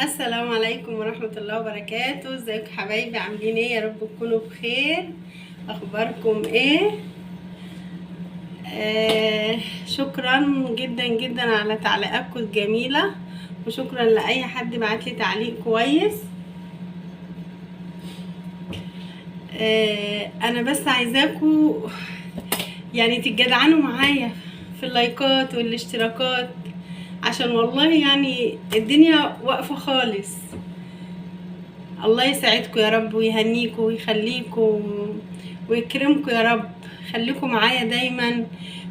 السلام عليكم ورحمة الله وبركاته. ازيكم حبايبي؟ عاملين ايه؟ يا رب تكونوا بخير. اخباركم ايه؟ شكرا جدا جدا على تعليقاتكم الجميلة، وشكرا لأي حد بعتلي تعليق كويس. انا بس عايزاكم يعني تتجدعنوا معايا في اللايكات والاشتراكات، عشان والله يعني الدنيا واقفة خالص. الله يسعدكم يا رب ويهنيكم ويخليكم ويكرمكم يا رب. خليكم معايا دايما،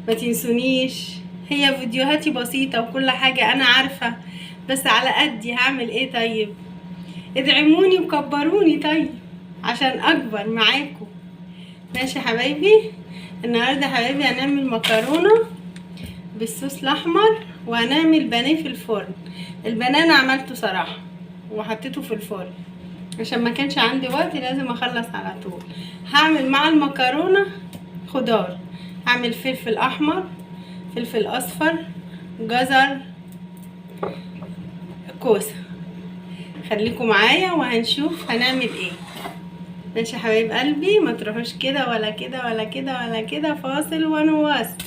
ما تنسونيش. هي فيديوهاتي بسيطة وكل حاجة انا عارفة، بس على قدي هعمل ايه؟ طيب ادعموني وكبروني طيب عشان اكبر معاكم. ماشي يا حبايبي. النهارده حبايبي هنعمل مكرونة بالصوص الاحمر، وهنعمل بانيه في الفرن. البانيه انا عملته صراحة وحطيته في الفرن عشان ما كانش عندي وقت، لازم اخلص على طول. هعمل مع المكرونة خضار، هعمل فلفل احمر، فلفل اصفر، جزر، كوسة. خليكم معايا وهنشوف هنعمل ايه. ماشي يا حبايب قلبي، ما تروحوش كده ولا كده ولا كده ولا كده، فاصل ونواصل.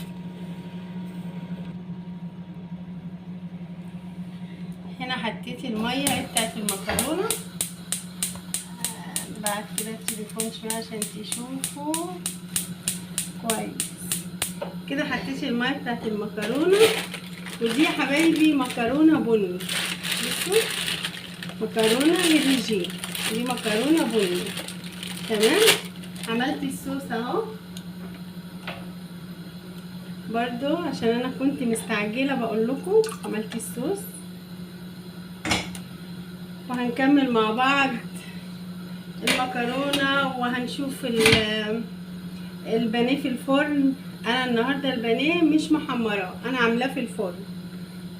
هنا حطيت المية بتاعت المكرونه. بعد كده التليفون شوية عشان تشوفوا كويس. كده حطيت المية بتاعت المكرونه، ودي يا حبايبي مكرونه بني. بصوا مكرونه للرجيم، دي مكرونه بني. تمام. عملت الصوص اهو برضو عشان انا كنت مستعجلة بقول لكم. عملت الصوص وهنكمل مع بعض المكرونه، وهنشوف البانيه في الفرن. انا النهارده البانيه مش محمراه، انا عاملاه في الفرن.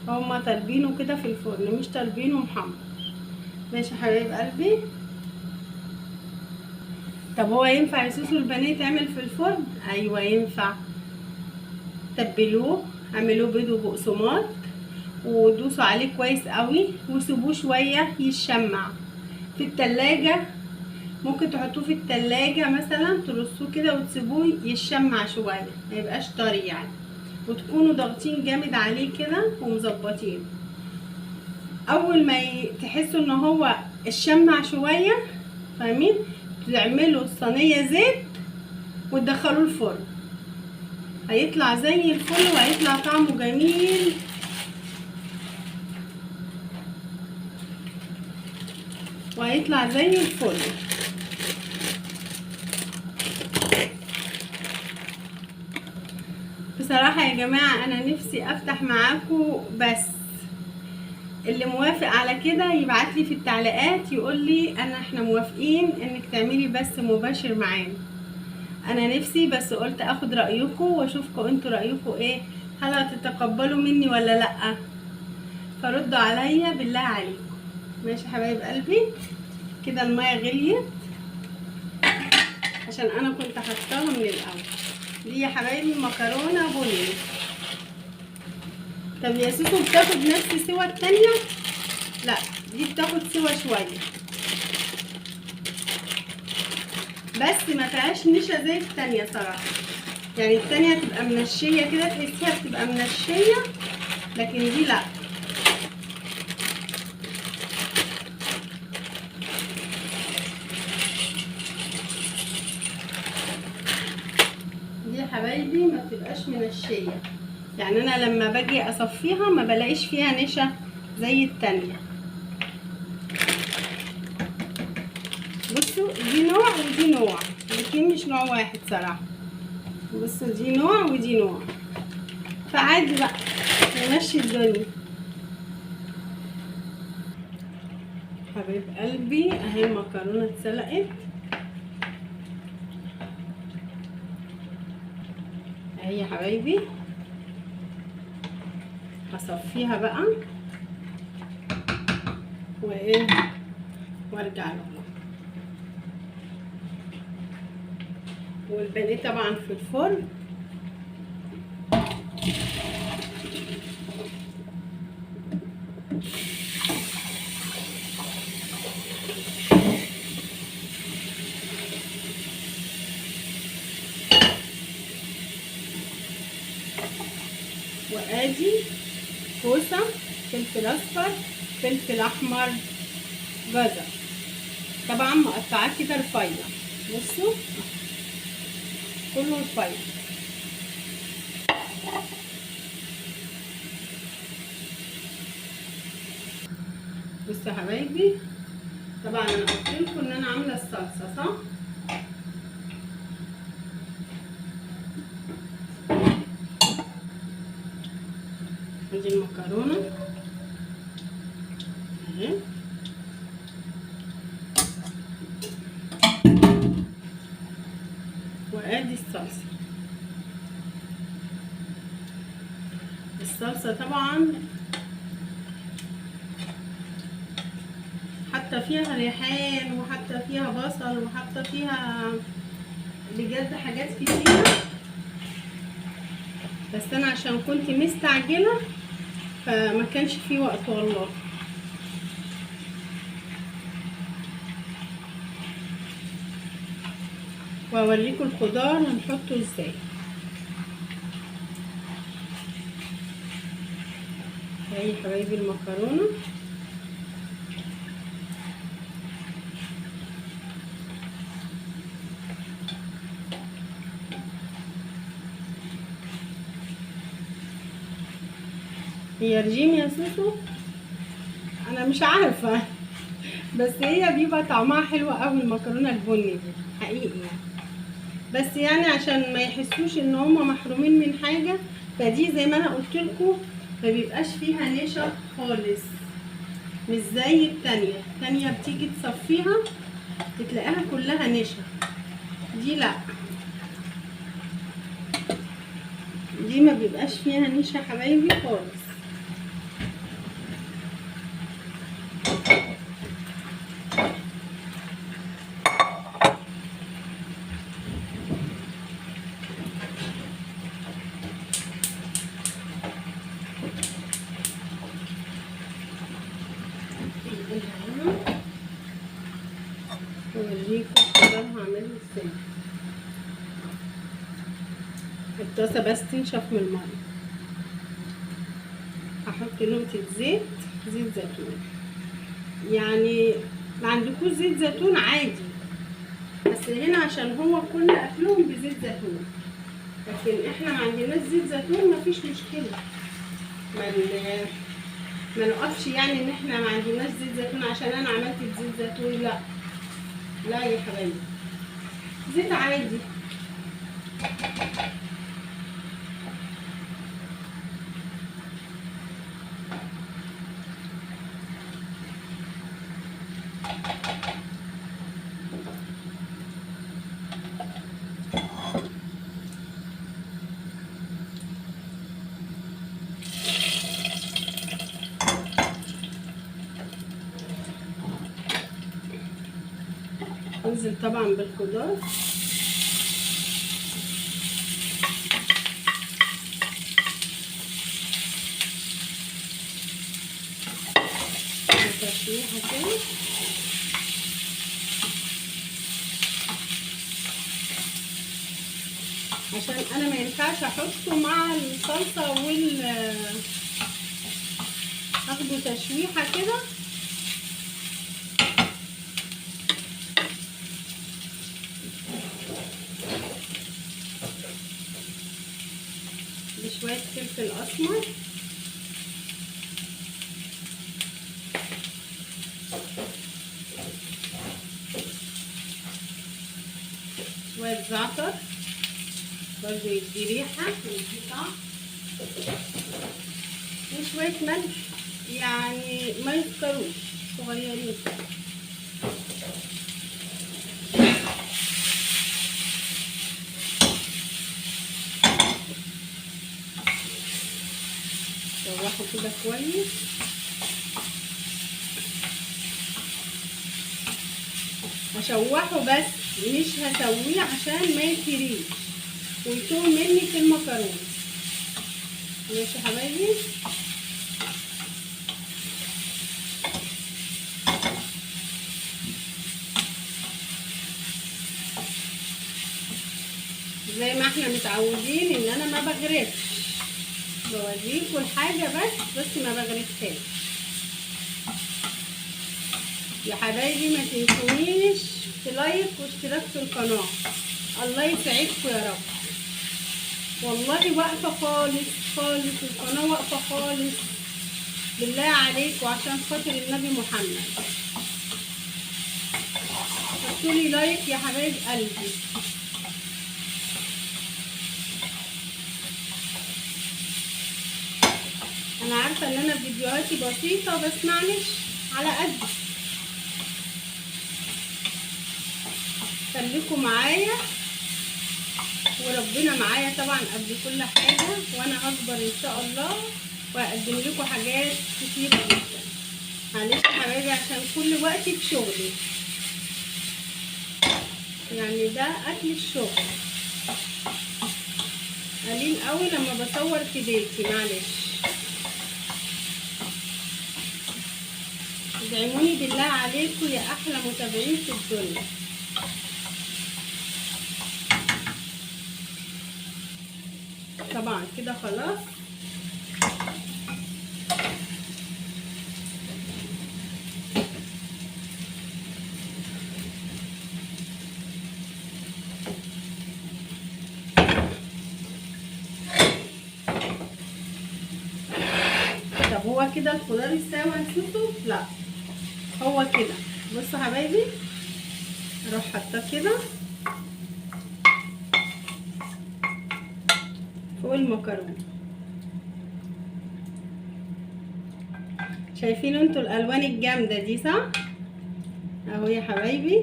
هما طالبينه كده في الفرن، مش طالبينه محمر. ماشي يا حبايب قلبي. طب هو ينفع صوص البانيه يتعمل في الفرن؟ ايوه ينفع. تبلوه، اعملوه بيض وبقسماط، ودوسوا عليه كويس قوي، وسيبوه شوية يتشمع في التلاجة. ممكن تحطوه في التلاجة مثلا، ترصوه كده وتسيبوه يتشمع شوية، ما يبقاش طري يعني، وتكونوا ضاغطين جامد عليه كده ومظبطين. اول ما تحسوا ان هو اتشمع شوية، فاهمين، تعملوا الصينية زيت وتدخلوه الفرن، هيطلع زي الفل وهيطلع طعمه جميل. وهيطلع زي الفل. بصراحة يا جماعة أنا نفسي أفتح معاكم، بس اللي موافق على كده يبعتلي في التعليقات يقول لي احنا موافقين انك تعملي بث مباشر معانا. انا نفسي، بس قلت اخد رايكم واشوفكم انتوا رايكم ايه، هل هتتقبلوا مني ولا لا؟ فردوا عليا بالله عليكم. ماشي يا حبايب قلبي. كده المية غليت عشان انا كنت حطاها من الاول. دي يا حبايبي مكرونه بني. طب يا سوسو بتاخد نفس سوى التانية؟ لا دي بتاخد سوى شوية بس، ما فيهاش نشا زي التانية صراحة. يعني التانية تبقى منشية كده، تحسيها بتبقى منشية، لكن دي لا. دي يا حبايبي ما بتبقاش منشية، يعني انا لما باجي اصفيها ما بلاقيش فيها نشا زي التانية. بصوا دي نوع ودي نوع، الاتنين مش نوع واحد صراحة. بصوا دي نوع ودي نوع، فعادي بقى نمشي الدنيا. حبايب قلبي اهي المكرونة اتسلقت اهي يا حبايبي. هصفيها بقى وايه وارجع لكم. والبانيه طبعا في الفرن. وادي كوسة، فلفل اصفر، فلفل احمر، جزر، طبعا مقطعاه كده رفيع. بصوا كله رفيع. بصوا يا حبايبي، طبعا انا قلت لكم ان انا عامله الصلصه صح؟ ادي المكرونه اهي، وادي الصلصه. الصلصه طبعا حتى فيها ريحان، وحتى فيها بصل، وحتى فيها بجد حاجات كتيرة، بس انا عشان كنت مستعجلة فما كانش في وقت والله. واوريكم الخضار هنحطه ازاي. اهي حبايبي المكرونه، هي رجيم يا سوسو؟ انا مش عارفه، بس هي بيبقى طعمها حلو قوي المكرونه البني دي حقيقي يعني. بس يعني عشان ما يحسوش ان هما محرومين من حاجة، فدي زي ما انا قلت لكم ما بيبقاش فيها نشا خالص، مش زي التانية. التانية بتيجي تصفيها بتلاقيها كلها نشا، دي لا، دي ما بيبقاش فيها نشا حبايبي خالص. اوريكم الخضار هعمله ازاي. الطاسه بس تنشف من المية، هحط نقطة زيت، زيت زيتون، يعني ما عندكوش زيت زيتون عادي، بس هنا عشان هو كل اكلهم بزيت زيتون، لكن احنا ما عندناش زيت زيتون مفيش مشكلة، ما نقفش يعني ان احنا ما عندناش زيت زيتون عشان انا عملت بزيت زيتون، لا لا يا حبايبي، زيت عادي. انزل طبعا بالخضار، تشويحه كده، عشان انا ما ينفعش احطه مع الصلصه وال اخده تشويحه كده. بشوية فلفل أسمر، شوية زعتر برضو يدي ريحة ويدي طعم، وشوية ملح، يعني ما يذكروش، صغيرين. شوحه كده كويس. هشوحه بس مش هسويه عشان ما يتهريش ويتوه مني في المكرونه. ماشي يا حبايبي. زي ما احنا متعودين ان انا ما بغرفش، بوريكم الحاجة بس ما بغرفهاش. يا حبايبي ما تنسونيش في like واشتراك في القناة، الله يسعدكم يا رب. والله واقفة خالص خالص، القناة واقفة خالص، بالله عليكم عشان خاطر النبي محمد حطولي like يا حبايب قلبي. انا عارفه ان انا فيديوهاتي بسيطة بس معلش على قد، خليكم معايا وربنا معايا طبعا قبل كل حاجة، وانا هكبر ان شاء الله واقدم لكم حاجات كتيرة جدا. معلش يا حبايبي عشان كل وقتي في شغلي، يعني ده اكل الشغل، قليل قوي لما بصور في بيتي، معلش ادعموني بالله عليكم يا احلى متابعين في الدنيا. طبعا كده خلاص طب هو كده الخضار استوى نسيته؟ لا هو كده. بصوا حبايبي اروح حاطاه كده فوق المكرونه. شايفين انتوا الالوان الجامدة دي صح؟ اهو يا حبايبي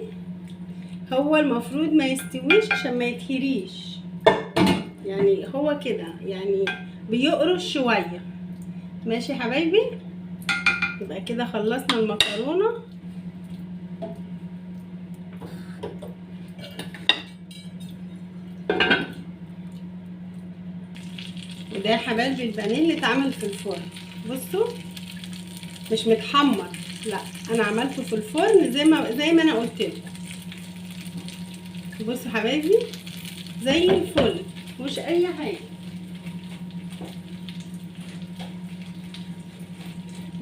هو المفروض ما يستويش عشان ما يتهريش، يعني هو كده يعني بيقرش شوية. ماشي يا حبايبي، يبقى كده خلصنا المكرونه. وده يا حبايبي البانيه اللي اتعمل في الفرن. بصوا مش متحمر، لا انا عملته في الفرن زي ما انا قلت لكم. بصوا حبايبي زي الفل، مش اي حاجة.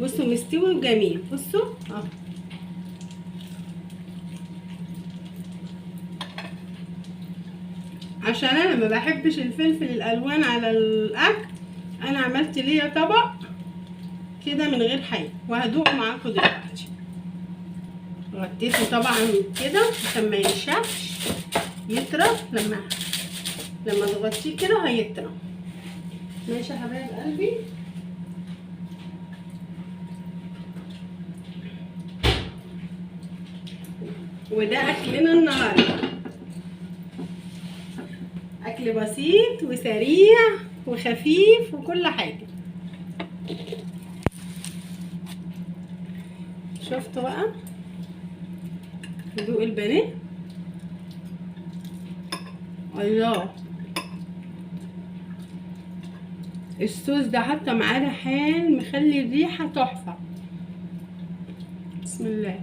بصوا مستوي وجميل. بصوا اهو عشان انا ما بحبش الفلفل الالوان على الاكل، انا عملت ليا طبق كده من غير حاجة وهدوقه معاكم دلوقتي. غطيته طبعا كده عشان ما ينشفش، يطرى لما تغطيه كده هيطرى. ماشي يا حبايب قلبي. وده اكلنا النهارده، اكل بسيط وسريع وخفيف وكل حاجة. شفتوا بقى هدوء البانيه؟ الله، الصوص ده حتى معاه ريحان مخلي الريحة تحفة. بسم الله.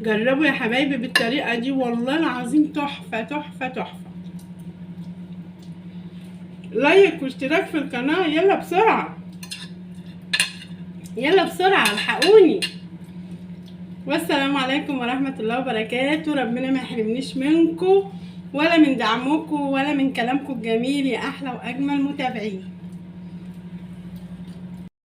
جربوا يا حبايبي بالطريقة دي، والله العظيم تحفة تحفة تحفة. لايك واشتراك في القناة، يلا بسرعة يلا بسرعة الحقوني. والسلام عليكم ورحمة الله وبركاته. ربنا ما يحرمنيش منكم ولا من دعمكم ولا من كلامكم الجميل يا احلى واجمل متابعين.